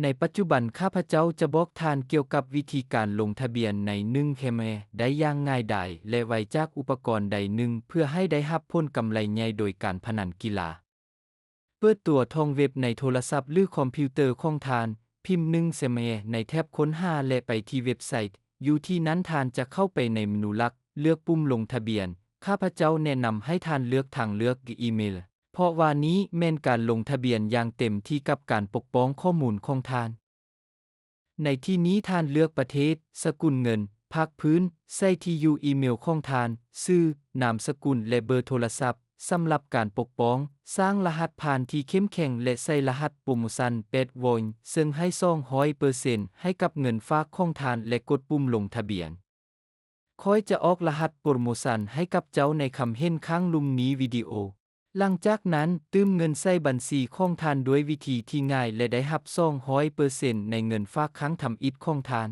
ໃນປັດຈຸບັນ ຂ້າພະເຈົ້າຈະບອກທ່ານກ່ຽວກັບວິທີການລົງທະບຽນໃນໜຶ່ງແຄມແອໄດ້ຢ່າງງ່າຍດາຍ ແລະ ໄວຈາກອຸປະກອນໃດໜຶ່ງ ເພື່ອໃຫ້ໄດ້ຮັບຜົນກຳໄລໃຫຍ່ໂດຍການພະນັນກິລາ. ເປີດຕົວທອງເວັບໃນໂທລະສັບ ຫຼື ຄອມພິວເຕີຂອງທ່ານ, ພິມໜຶ່ງແຄມແອໃນແທັບຄົ້ນຫາ ແລະ ໄປທີ່ເວັບໄຊ. ຢູ່ທີ່ນັ້ນທ່ານຈະເຂົ້າໄປໃນເມນູຫຼັກ, ເລືອກປຸ່ມລົງທະບຽນ. ຂ້າພະເຈົ້າແນະນຳໃຫ້ທ່ານເລືອກທາງເລືອກອີເມວ, ເພາະວ່ານີ້ແມ່ນການລົງທະບຽນຢ່າງເຕັມທີ່ກັບການປົກປ້ອງຂໍ້ມູນຂອງທ່ານ. ໃນທີ່ນີ້ທ່ານເລືອກປະເທດ, ສະກຸນເງິນ, ພາກພື້ນ, ໃສ່ທີ່ຢູ່ອີເມວຂອງທ່ານ, ຊື່, ນາມສະກຸນ ແລະ ເບີໂທລະສັບ. ສຳລັບການປົກປ້ອງ, ສ້າງລະຫັດຜ່ານທີ່ເຂັ້ມແຂງ ແລະ ໃສ່ລະຫັດໂປຣໂມຊັນແປດໂວນ, ເຊິ່ງໃຫ້ສອງຮ້ອຍເປີເຊັນໃຫ້ກັບເງິນຝາກຂອງທ່ານ ແລະ ກົດປຸ່ມລົງທະບຽນ. ຂ້ອຍຈະອອກລະຫັດໂປຣໂມຊັນໃຫ້ກັບເຈົ້າໃນຄຳເຫັນຂ້າງລຸ່ມນີ້ວິດີໂອ. ຫຼັງຈາກນັ້ນ, ຕື່ມເງິນໃສ່ບັນຊີຂອງທ່ານດ້ວຍວິທີທີ່ງ່າຍ ແລະ ໄດ້ຮັບສອງຮ້ອຍເປີເຊັນໃນເງິນຝາກຄັ້ງທຳອິດຂອງທ່ານ.